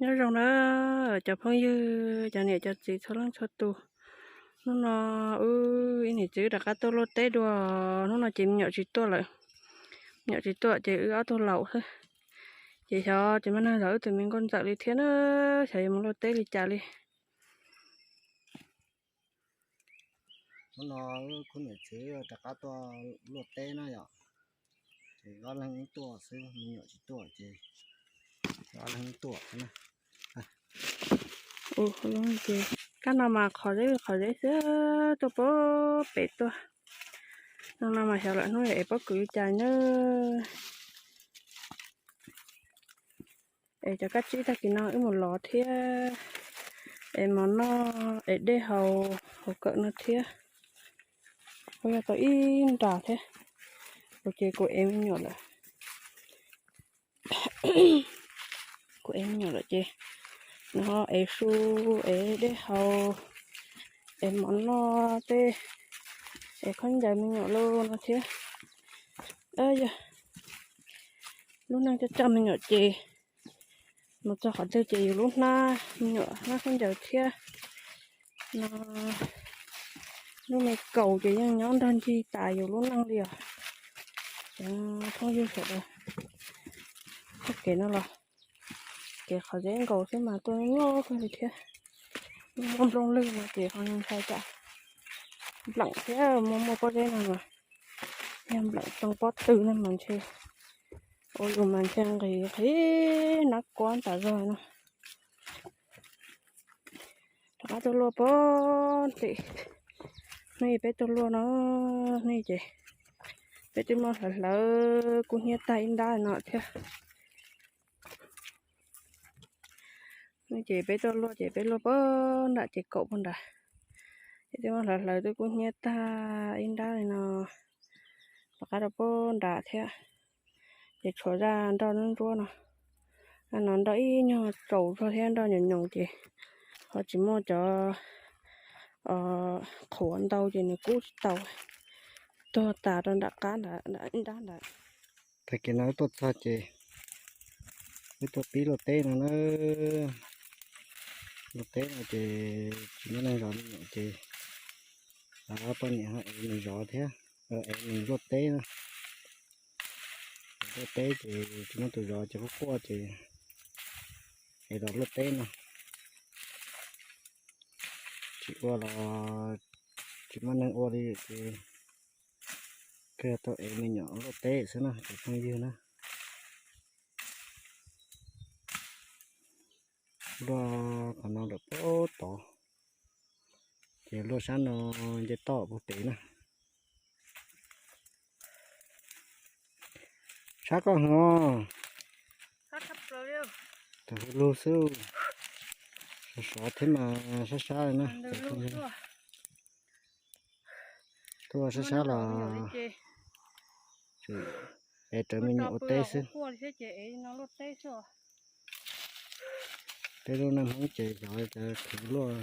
Nyob zoo na cov phooj ywg, cov niam cov txiv txhua leej txhua tus. Hnub no wb ib niam txiv rov qab tuaj luaj teb dua. Hnub no ces me nyuam tsis tuaj lawm, me nyuam tsis tuaj ces wb ob tug laus xwb. Ces xyov tsis muaj neeg zov wb tus me nkauj ntxawm li thiab na, xyov yuav mus luaj teb li cas li. Hnub no wb khub niam txiv rov qab tuaj luaj teb na yom. Ces ob leeg ib tuaj xwb, me nyuam tsis tuaj ces ob leeg ib tuaj xwb na. Ces kab no mas qhov zeb qhov zeb xwb, tuaj pem pem tuaj. No no mas xyov lawm hnub es pob kws li cas na. Es cov kab tsib tag kis no wb mus lov thiab, es mov noj es dej haus hauv kawm no thiab. Kuv yog tau ib nra thiab, kuv ces kuv ev me nyuam lawm. Kuv ev me nyuam lawm ces nws ho ev su, ev dej haus, ev mov noj tej, ev khaub ncaws me nyuam lauj no thiab. Yog lub neej coj coj me nyuam ces mus txog qhov twg ces yus lub hnab me nyuam hnab khaub ncaws thiab no. Lub me kaus ces yeej nyob nrog ncig tas yus lub neej li os. Cov phooj ywg sawv daws, txoj kev no los kev qhov zeb nkaus xwb mas tuaj nyuaj kawg li thiab. Muaj nplooj lwg no ces ho ntshai tsam npleem thiab, muaj muaj pob zeb no mas yog npleem tsoo pob tw no mas ntshe ua yus mas ntshe nqis qhib nab kuab tas zog no. Rov qab tuaj luaj pem tim, hnub ib peb tuaj luaj no, hnub ib ces peb twb muab hlawv hlawv kub hnyiab tag ib nrab no thiab. Hnub ces peb tuaj luaj ces peb luaj pem nram ces kaum pem nrad, ces twb muab hlawv hlawv twb kub hnyiab tag ib nrab li no, rov qab rau pem nrad thiab. Ces tshuav zaj nroj ntsuab ntsuab no, no nroj ib nyuag tsaus zog thiab nroj nyoos nyoos ces ho tsis muaj cov qhuav ntau ces nws kub tsis tau, tuag tas rau nram qab nrad, nram ib nrab nrad. Tag kis no wb tuaj txog ces wb tuaj pib luaj teb no na. Luaj teb no ces tsis muaj neeg zov me nyuam ces poj niam ho ev nws zov thiab, ev nws luaj teb na. Luaj teb ces tsis muaj tus zov ces quaj quaj ces ev los luaj teb no. Tsis ua los tsis muaj neeg ua li ces kawg tau ev me nyuam luaj teb xwb na cov phooj ywg na. Luaj qhov no lawm pem tod, ces luaj sab no nce toj puag pem na. Sab koj hov, tus hu lug xwb, sov sov thiab mas sab sab li na. Tuaj sab sab los es raws me nyuam ua teb xwb. Peb lub neej Hmoob ces xyov cov khwv luaj,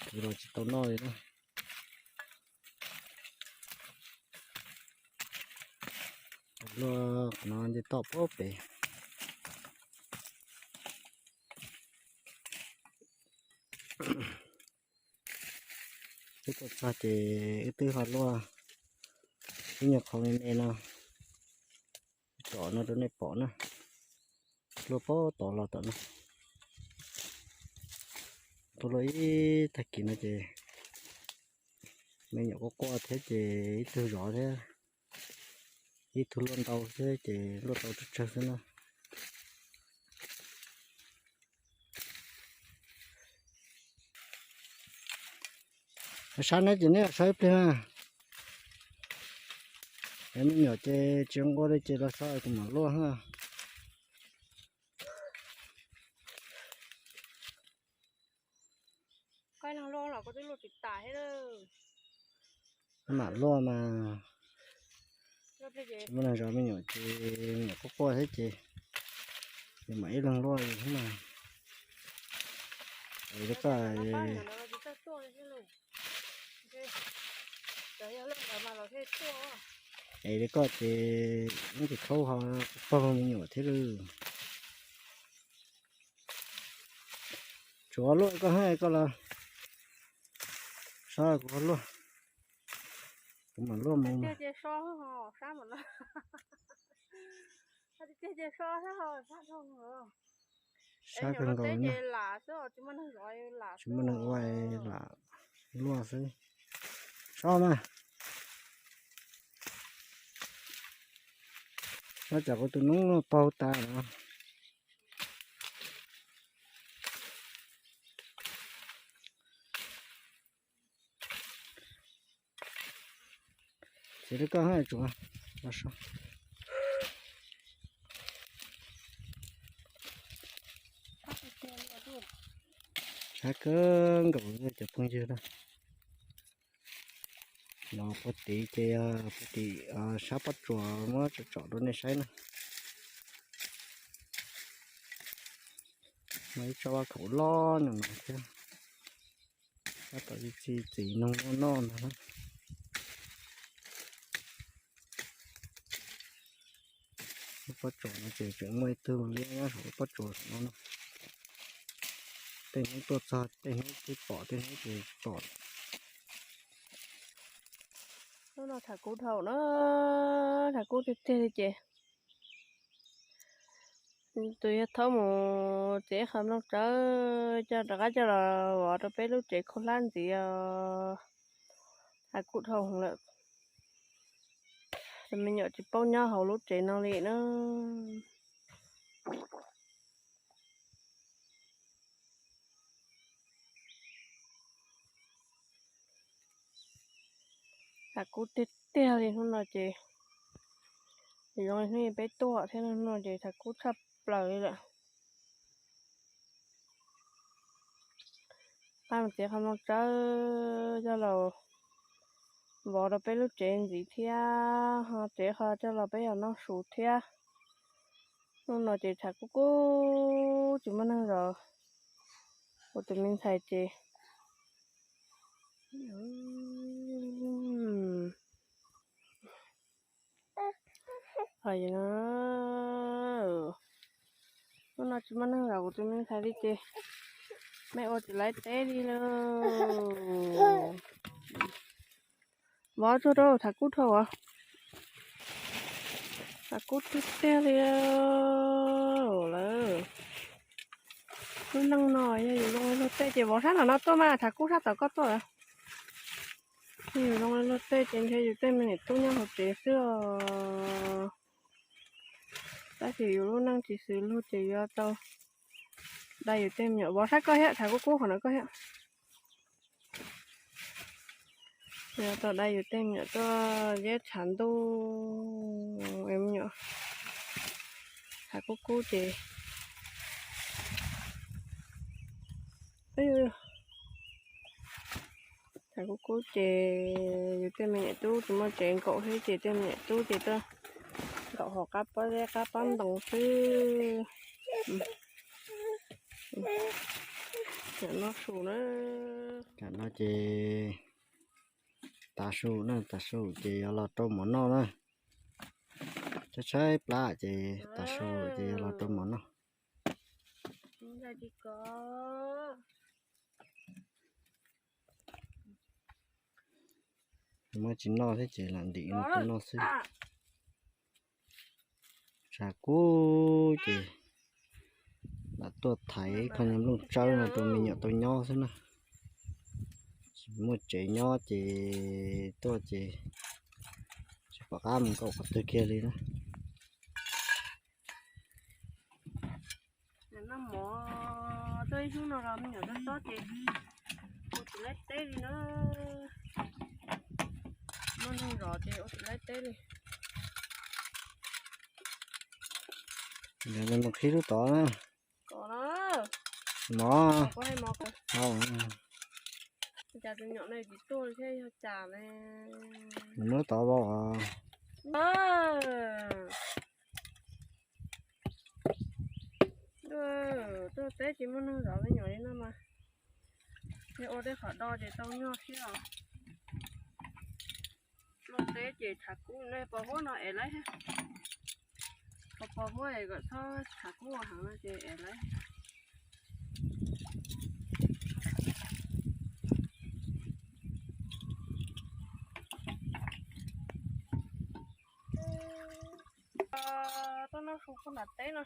khwv los tsis tau noj li na. Luaj qhov no nce toj puag pem. Wb tuaj txog ces wb twb ho luaj ib nyuag qhov me me no, tsom no rau nej pom na. Luaj pem tod los tom no. Tuaj luaj ib tag kis no ces me nyuam quaj quaj thiab ces ib tug zov thiab, ib tug luaj ntau thiab ces luaj tau tsawg tsawg xwb na. Sab neb ces neb so ib pliag na. Es me nyuam ces tsis nqua li ces los so kuv mam luaj na. Mam luaj mas, tsis muaj neeg zov me nyuam ces me nyuam quaj quaj thiab ces yus mam ib leeg luaj xwb mas. Es li koj, es li koj ces yeej tsis khaub ho pog me nyuam thiab lawm. Tsuav luaj koj hais koj los, sab kuv luaj, kuv mam luaj mus. Sab kawg nkaus na, tsis muaj neeg ua lam luaj xwb. Sab mas, sab tsam kuv tus noob paug tas lawm. Ces li koj hais tsuav, sab kawg nkaus cov phooj ywg na. Los puag tid ces puag tim sab pob tsuas muab tsom tsom rau nej saib na. Muaj ib tsob vaj khaum loj no no thiab. Tab tom txi txiv noog noj noj ntag na. Lub pob tsuas no ces tseem muaj ib tug liab nyob saum lub pob tsuas no no. Tej hnub tuaj txog tej hnub twb pom tej hnub ces tsis pom. Hnub no tshav kub dhau na, tshav kub tiag tiag li ces tus yawg Thaub mus txiav qhov nplooj tsawb coj rov qab coj los vov rau peb lub tsev khaub hlab ntxiv os. Tshav kub dhau lawm. Cov me nyuam tsis paub nyob hauv lub tsev no li na. Tshav kub tiag tiag li hnub no ces, zoo li hnub peb tuaj thiab, hnub no ces tshav kub tshaj plaws li lawm. Pab mus txiav qhov nplooj tsawb coj los vov rau peb lub tsev ntxiv thiab, ho txiav qhov coj los peb yog noj su thiab. Hnub no ces tshav kub kub tsis muaj neeg zov, kuv tus me ntxhais ces Hnub no tsis muaj neeg zov kuv tus me ntxhais li ces mej ua tsis laib teb li lauj. Vov tsuag rau, tshav kub dhau os. Tshav kub tiag tiag li lawm. Lub neej no yog yus zoo li luag tej ces vov sab nram no tuaj mas, tshav kub sab tom koj tuaj. Yog yus zoo li luag tej ces ntshe yus tej me niam tub nyob hauv tsev xwb os. Tab sis yus lub neej tsis xws luag ces yuav tau dai yus tej me nyuam. Vov sab koj thiab, tshav kub kub qhov no koj thiab. Yuav tau dai yus tej me nyuam tuaj zeb tshav ntuj, me nyuam. Tshav kub kub ces, tshav kub kub ces yus tej me niam tub tsis muaj tsev nkaum thiab ces tej me niam tub ces tuaj nkaum hauv qab pob zeb qab pob ntoo xwb. Noj su na. Tam no ces tav su na, tav su ces yuav los rau mov noj na. Tshaib tshaib plab ces tav su ces yuav los rau mov noj. Muab tsis noj thiab ces lam ntim no tuaj noj xwb. Tshav kub ces lam tuaj thaiv ib qho nplooj tsawb no rau me nyuam tau nyob xwb na. Tsis muaj tsev nyob ces tuaj ces tsis pom qab mus nkaum qhov twg kiag li na. Noj mov tuaj ib hnub no los me nyuam tob tob ces ua tsis laib teb li na. Muaj neeg zov ces ua tsis laib teb li. Mus qhib lub tod na. Mov. Cas tus nyuam no tsis tuaj thiab yog cas ne? Mus lub tod vau. Tuaj teb tsis muaj neeg zov me nyuam li no mas, yog ua tej qhov do ces tau nyuaj thiab os. Luaj teb ces tshav kub ne, pos huab no ev laib. Pos pos huab es kom txhob tshav kub heev no ces ev laib. nram teb no.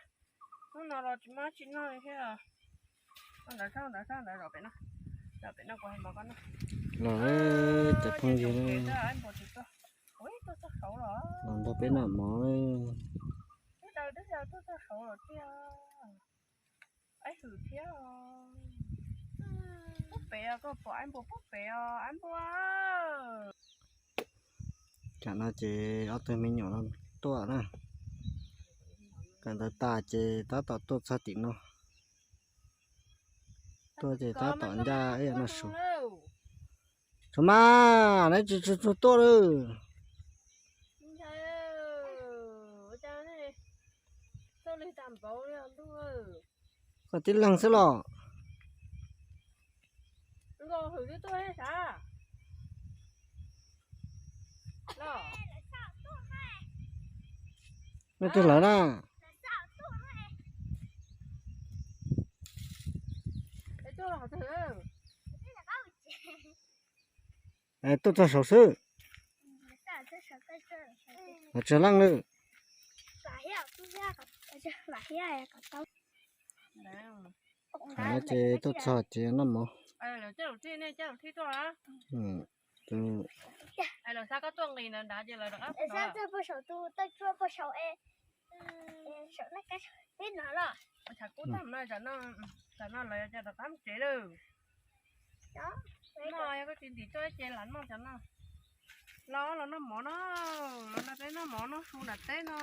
Hnub no los tsis muaj dab tsi noj li thiab. Ntawd ntawd ntawd zaum pem no, zaum pem no kuv hais mov koj noj. Los cov phooj ywg, los nrog peb noj mov. Twb daws twb daws tuaj txog saud los tiag. Aib hwm thiab. Pub pem os, koj pom aib npua pub pem os, aib npua. Tam no ces ob tug me nyuam no tuaj na. Kawm ntawv tas ces tab tom tuaj txog tim no. Tuaj ces tab tom ncaj ib yam no su. Tsuag mas, neb tsis tsis tsuag tuaj lawm. Koj tib leeg xwb los? Nej twg lawv na? Tuaj txog saud xwb. Los tsawg leej lawm? Ces tuaj txog ces noj mov. Tam no lawv rov qab mus tsev lawm. Noj, yog koj tsis ntim tuaj ces lam noj cov no. Los los noj mov no, los nrog peb noj mov noj su nram teb no.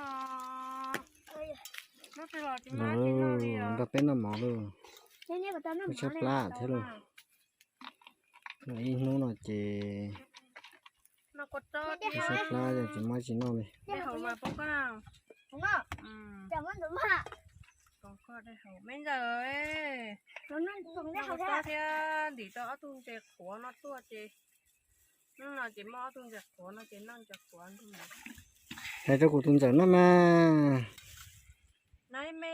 Noj twg los tsis muaj dab tsi noj li os. Nrog peb noj mov lauj. Peb tshaib plab thiab lauj. Ib hnub no ces tshaib plab, tsis muaj dab tsi noj li. Me ntxawm, noj thiab ntim tau ob tug ntses qhuav no tuaj ces, hnub no ces muaj ob tug ntses qhuav no ces noj ntses qhuav. Hais rau kuv tus ntxawm noj mas. Noj me.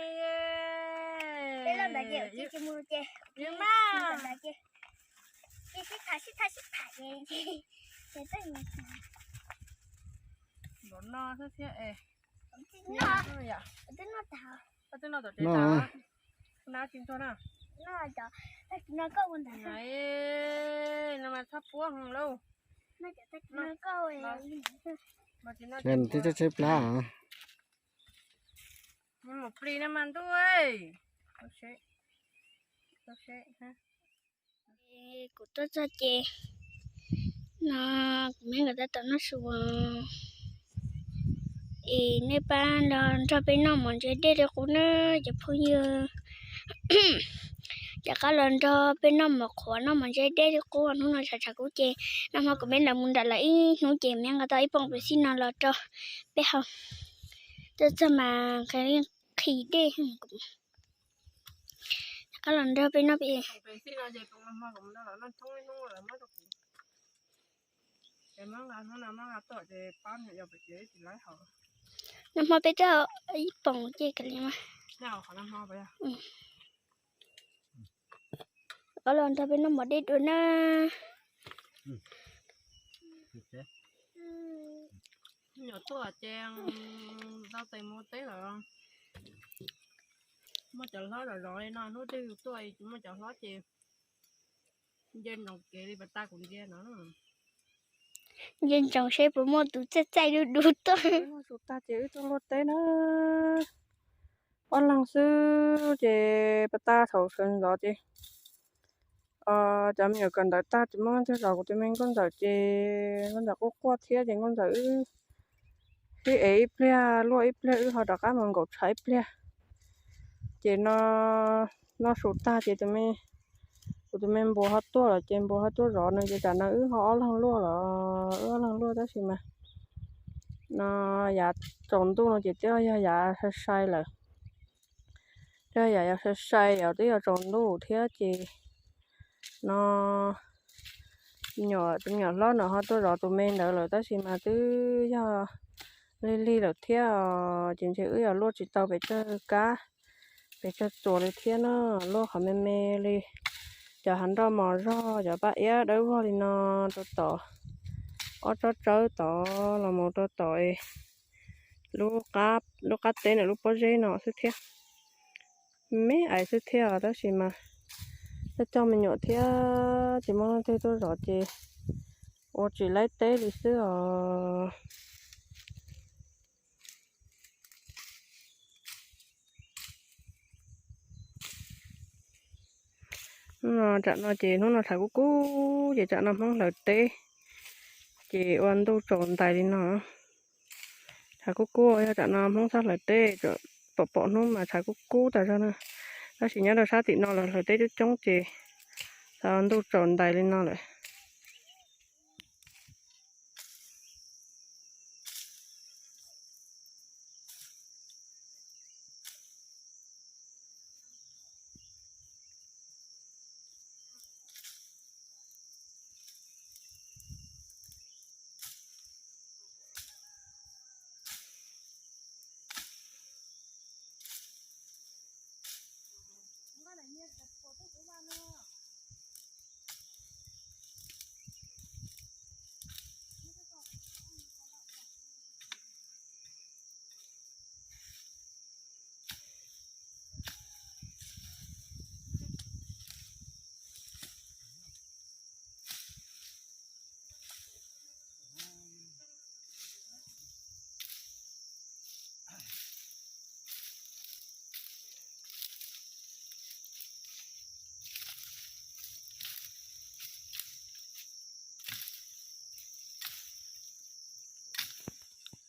Npaum no xwb thiab es. Koj twb noj tom tsev tas, kuv nab tsis ntuag na. No mas txhob puab hwv lauj. Twb tshaib tshaib plab. Mus plig no mas ntuj. Kuv tuaj txog ces no kuv me nkawd tab tom noj su. Es nej pab los nrog peb noj mov ntse dej li qub na cov phooj ywg. Rov qab los nrog peb noj mov qhuav noj mov ntse dej li qub. Hnub no tshav tshav kub ces nag hmo kuv me lawv mus nram lawv ib hnub ces me nqa tau ib poom pes xij no los rau peb haus. Tuaj txog mas nqhis dej. Rov qab los nrog peb noj peb. Nag hmo peb tuaj ib poom ces kav liam mas. Rov qab los nrog peb noj mov dej dua na. Nyuam tuaj ces tau tes mus teb lawm. Muaj cov hlob zom zov li no, hnub twg tuaj tsis muaj cov hlob ces nce ntsoov kev li pas tas kuv ntsia no. Nce ntsoov seb puas muaj tus txaij txaij dub dub tuaj. Wb noj su tag ces wb tuaj luaj teb na. Ob leeg xwb ces pas tas thaum sawv ntxov ces cov me nyuam kawm ntawv tag tsis muaj leej twg zov kuv tus me nkauj ntxawm ces nkauj ntxawm quaj quaj thiab ces nkauj ntxawm wb sib ev ib pliag luaj ib pliag wb ho rov qab mus nkaum tshav ib pliag. Ces no noj su tag ces tus me, kuv tus me npua ho tuaj lawm ces npua ho tuaj zov nws ces tam no wb ho ob leeg luaj los wb ob leeg luaj tab sis mas no yav tsaus ntuj no ces twb yog yav sai sai lawm. Twb yog yav sai sai os, twb yog tsaus ntuj thiab ces no nyuam, tus me nyuam hlob no ho tuaj zov tus me ntawd lawm tab sis mas twb yog lig lig lawm thiab os, ces ntshe wb yuav luaj tsis tau pes tsawg kab pes tsawg txuas li thiab no, luaj qhov me me li cov hav nroj mos zog, cov paj iab dawb vog li no rau tom ob tsob tsawb tod los mus rau tom es lub qab, lub qab teb ntawm lub pob zeb no xwb thiab. Me ais xwb thiab os, tab sis mas coj coj me nyuam thiab tsis muaj leej twg tuaj zov ces ua tsis laib teb li xwb os. Tsam no ces hnub no tshav kub kub ces tsam no Hmoob hlawv teb ces ua ntuj tsaus ntais li no. Tshav kub kub yog tsam no Hmoob txhob hlawv teb, pom pom hnub mas tshav kub kub tas zog na. Tab sis nyob rau sab tim no lawv hlawv teb coob coob ces ntuj tsaus ntais li no lawm.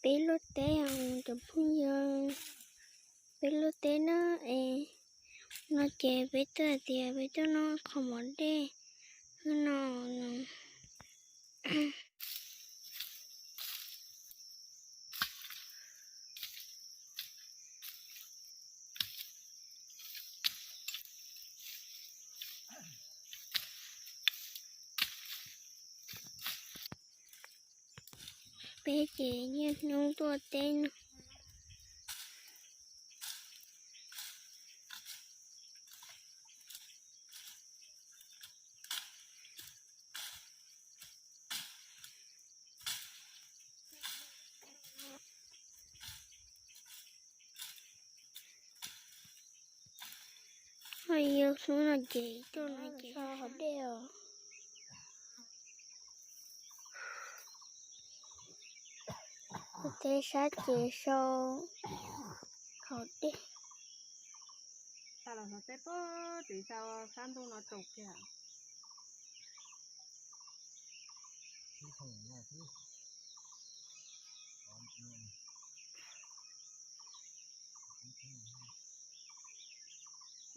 Peb lub teb os cov phooj ywg, peb lub teb na es no ces peb twb hais tias peb tuaj noj qhov mov dej no. Peb ces niaj hnub tuaj teb no. Yog hnub no ces tuaj no ces hov dej os. Teb sab ces sau hov dej. Los teb pem tim sau sab ntuj no tsaus kiag.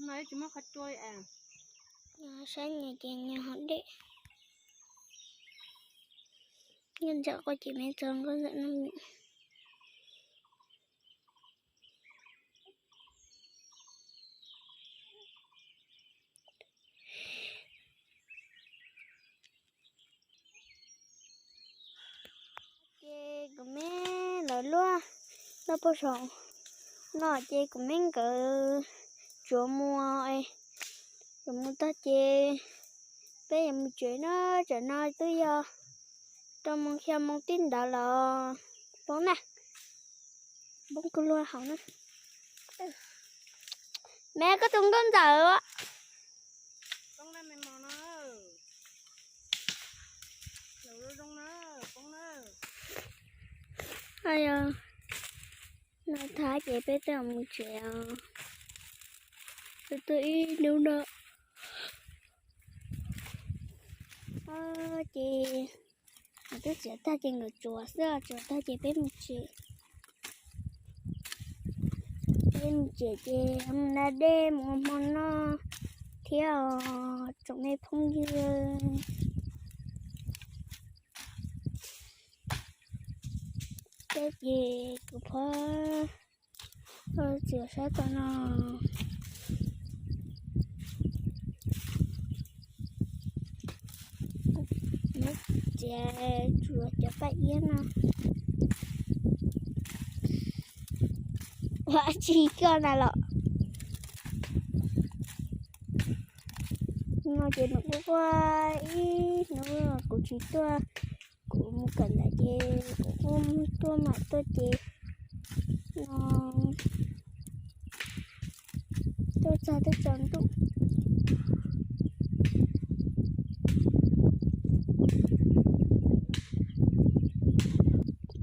No tsis muaj qhov tsua li es. Saib nyias ces nyias hov dej. Nyias ntawm qhov ces me txog nkauj ntxawm no. Ces kuv me lawv luaj noj poj saum no ces kuv me nkawd tsuav mus, tsuav mus tag ces peb yuav mus tsev na. Tsam no twb yog rau moos xya moos tib ntawd los poob na. Poob kawg luaj hauv na. Me koj tus nkauj ntxawm. Ayo, no thab ces peb twb mus tsev os. Peb twb ib hnub no ces twb txiav tag ces nkawd tsuav xwb, tsuav tag ces peb mus tsev. Peb mus tsev ces mus da dej mus ua hmo noj thiab os tsoom me phooj ywg. Peb ces kuv phob txiav sab tom no. Muab txiav tsuav cov paj iab no. Ua tsis koj na los. No ces nws quaj quaj ib hnub kuv tsis tuaj, kuv mus kawm ntawv ces kuv kuj tuaj mam tuaj ces Tuaj txog twb tsaus ntuj.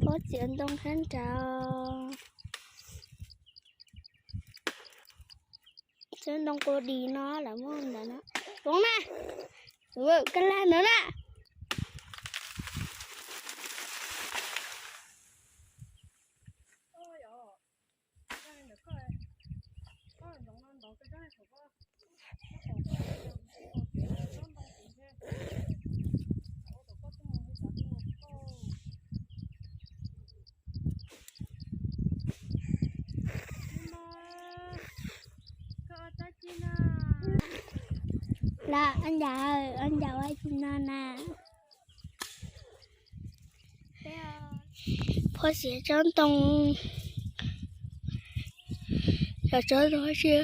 Phob txiav ntoo hab nrad. Txiav ntoo quas dis no lawv muab ntawd no. Poob na. Kab lag ntawd na. Los, ncaus, ncaus ua tsi no na? Phob txiav tsob ntoo, tsob ntoo tsi.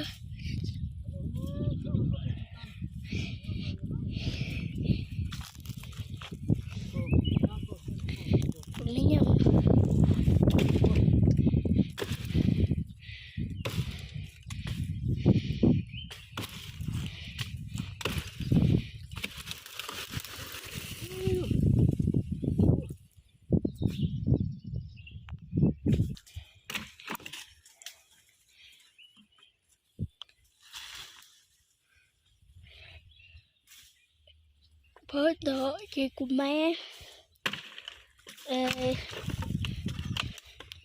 Pab tom ces kuv mab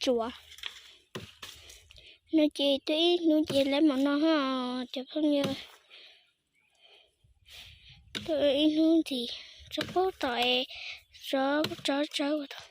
tsuav no ces tuaj ib hnub ces lawv mam no ho cov phooj ywg. Tuaj ib hnub ntxiv tsob pab tom es tsob tsob tsawb ua tau.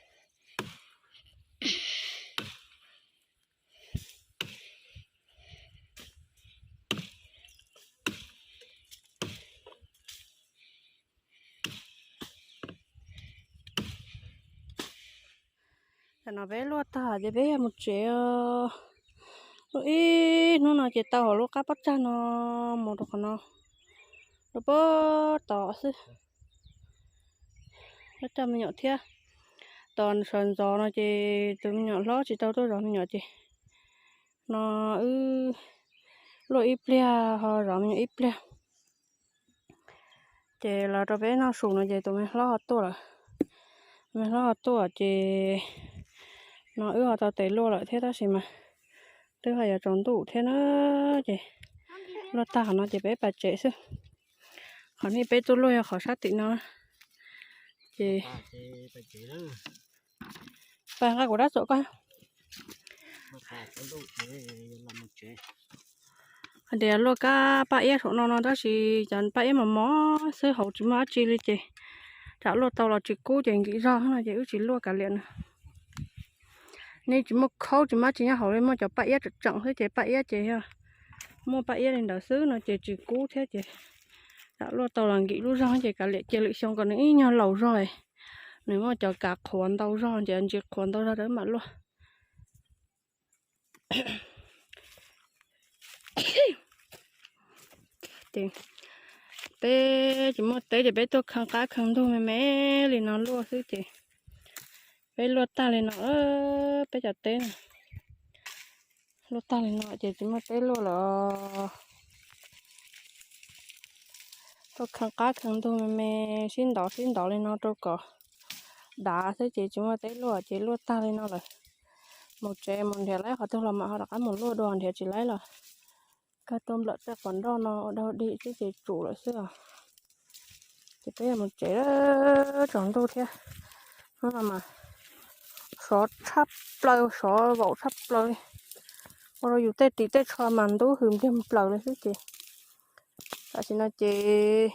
Tam no peb luaj tag ces peb yuav mus tsev os. Luaj ib hnub no ces tau hauv lub qab pob tsag no mus rau qhov no, rau pob tod xwb. Pab tsag me nyuam thiab. Tos sawv ntxov no ces tus me nyuam hlob tsis tau tuaj zov me nyuam ces no wb luaj ib pliag ho zov me nyuam ib pliag. Ces los rau peb noj su no ces tus me hlob ho tuaj lawm. Me hlob ho tuaj ces no wb ho tau tes luaj lawm thiab tab sis mas twb ho yuav tsaus ntuj thiab na. Ces luaj tag qhov no ces peb pais tsev xwb. Qhov nej peb tuaj luaj yog qhov sab tim no. Ces pais nqa kuv rab txuas koj. Hais tias luaj kab paj iab saum no no tab sis cov paj iab mos mos xwb hauv tsis muaj dab tsi li ces tsam luaj tau los tsis kub ces nkim zog no ces wb tsis luaj kav liam no. Nej tsis muaj khaub tsis muaj dab tsi nyob hauv li, muaj cov paj iab tseem tseem xwb ces paj iab ces yog muaj paj iab li ntawd xwb no ces tsis kub thiab ces tsam luaj tau los nkim lub zog ces kav liam cia lwm xyoo kom nws ib nyuag laus zog, nws muaj cov kav qhuav ntau zog ces ntsis qhuav ntau zog rau mam luaj. Ces peb tsis muaj teb ces peb tuaj kheev qab kheev ntug me me li no luaj xwb ces peb luaj tag li no, peb cov teb na luaj tag li no ces tsis muaj teb luaj lawm. Tuaj kheev qab kheev ntug me me sib ntov sib ntov li no rau kom dav xwb ces tsis muaj teb luaj ces luaj tag li no lawm. Mus tsev mus nrhiav laib qhov twg los mam ho rov qab mus luaj dua, nrhiav tsis laib los kag tuaj nplawm tej qhov nroj no ua dog dig xwb ces tsum lawm xwb os. Ces peb yuav mus tsev, tsaus ntuj thiab. Hnub no mas sov tshaj plaws, sov vaum tshaj plaws li. Ua rau yus tej ris tej tsho mas ntub hws npliag plaws li xwb ces tam sim no ces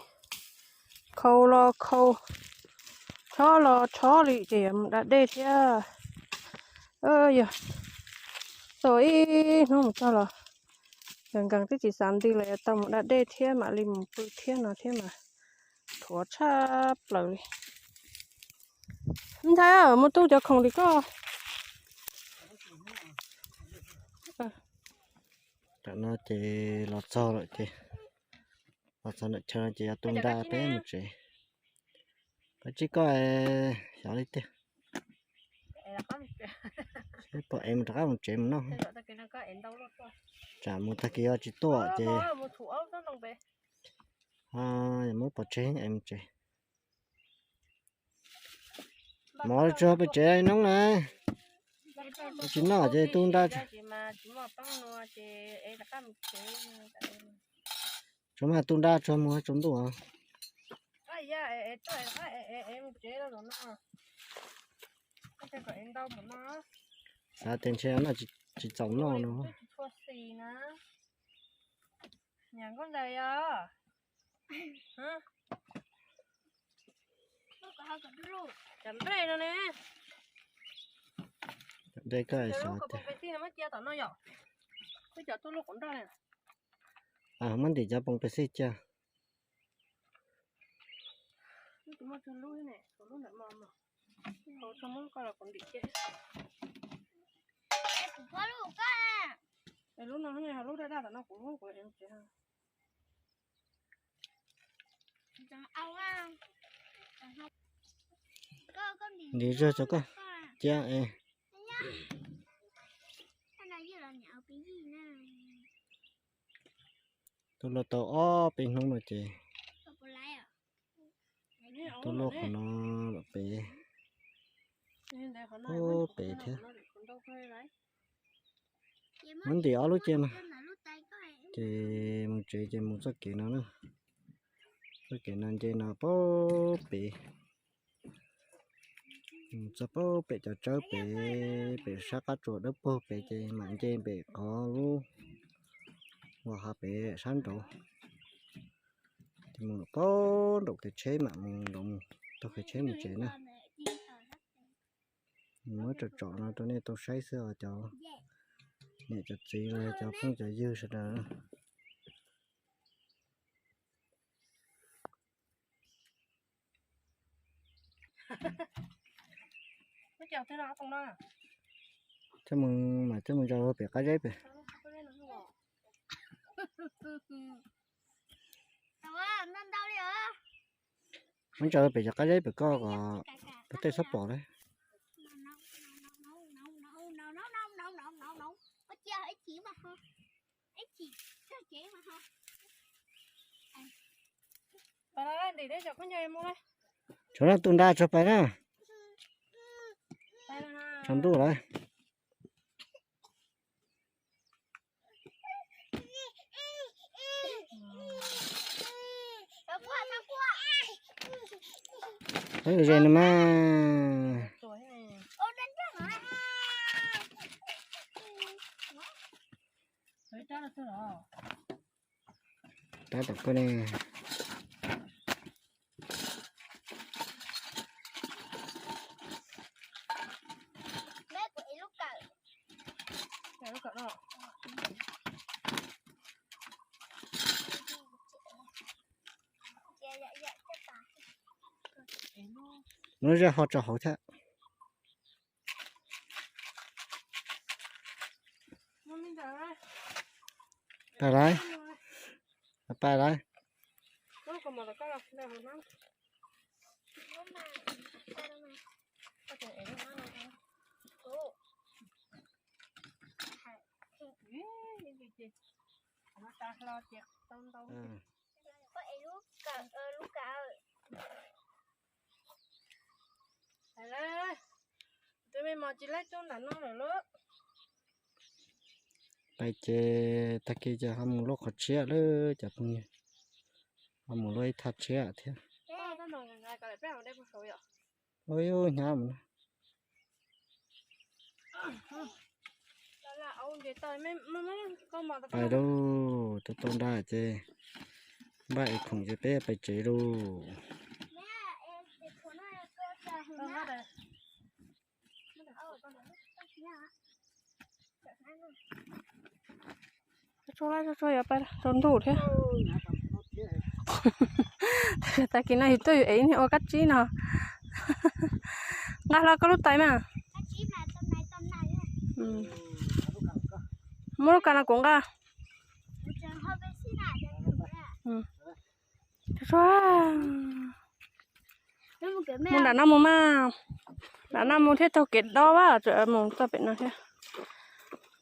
khau los khau, chob los chob li ces yuav mus da dej thiab. Yog tau ib hnub mus txog los nkees nkees twb tsis xav nti los yuav tau mus da dej thiab mam li mus pw thiab no thiab mas thuav tshaj plaws li. Ntxhais, muaj tub cov khoom tim koj. Tam no ces los txog lawm ces los txog ntawm chaw no ces yuav tu nra peb mus tsev. Koj tsib koj xyov li tiag. Pom es mus rov qab mus tsev mus noj. Tsam mus tag kis ho tsis tuaj ces muab pov tseg es mus tsev. Mov tsuag pem tsev noob na. Tsis noj ces tu nra. Tsuag mas tu nra tsuag mus tsaus ntuj. Xav tias ntshe noj tsis txaus noj no. Cov nplej no ne. Cov nplej koj xav tias muab cia tom no yom. Muab ntim cov poos pes xij cia. Ntim zog rau koj cia es. Tuaj luaj tau ob peb hnub no ces tuaj luaj qhov no pem, pem thiab. Muab ntim ob lub cia no ces mus tsev ces mus txoj kev no na. Txoj kev no nce no pem, mus txog pem cov tsawb pem, pem sab qab tsuas dawb paug pem ces mam nce pem qhov lub uas hav pem sab nraud. Ces mus pem nraum kev tsheb mam mus nraud, taug kev tsheb mus tsev na. Muab tsom tsom no rau nej tau saib xwb os cov niam cov txiv los cov phooj cov ywg sawv daws. Coj mus mas coj mus ntsaws pem qab zeb pem. Muab ntsaws pem cov qab zeb pem koj kom peb tej txhob pom lawm. Tshuav no tu nra tsuag pais na. Tsaus ntuj lawm. Ze no mas. Tab tom koj ne. Muab zaj ho tso hauv thiab. Pais lawm. Pais lawm. Tus me mos tsis laib tuaj nram no lawm lauj. Pais ces tag kis ces ho mus luaj qhov tshiab lawm cov phooj ywg, ho mus luaj ib thaj tshiab thiab. Ua hnyav mus. Pais lauj, tau tau nra ces npaj ib khoom ces peb pais tsev lauj. Tsuag tsuag yuav pais tsaus ntuj thiab. Tag kis no yus tuaj yus ev niag ua kab tsib no. Nqa hlo koj lub tais mas. Muab lub kas no kuv nqa. Mus nram no mus mas. Nram no mus thiaj taug kev dob vaj, mus txoj pem no thiab.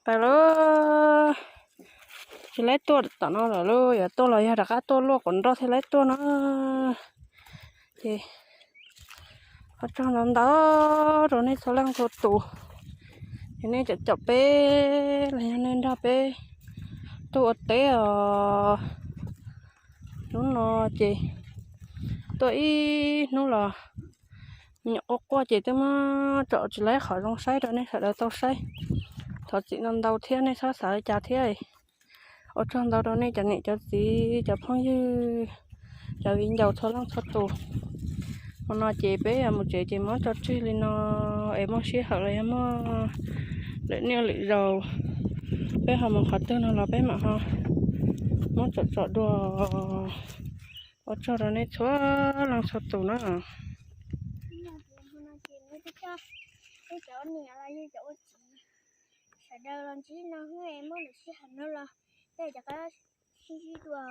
Pais lauj. Tsis laib tuaj tom no lawm lauj, yuav tuaj los yog rov qab tuaj luaj quav nroj thiaj laib tuaj no. Ces ua tsaug ntau ntau rau nej txhua leej txhua tus, es nej cov caum peb los yog nej nrog peb tuaj ua teb os. Hnub no ces tuaj ib hnub los me nyuam quaj quaj ces twb muab tsom tsis laib qhov zoo saib rau nej sawv daws tau saib. Thov txim ntau ntau thiab nej txhob xav li cas thiab. Ua tsaug ntau rau nej cov niam cov txiv, cov phooj ywg, cov viv ncaus txhua leej txhua tus. Hmo no ces peb yuav mus tsev ces muab tso tseg li no, es muaj sij hawm los yog muaj lwm niaj lwm zaus peb ho mus qhov twg no los peb mam ho muab tsom tsom dua. Ua tsaug rau nej txhua leej txhua tus na. Sawv daws los ntsib no, muaj lwm sij hawm no los peb rov qab sib ntsib dua.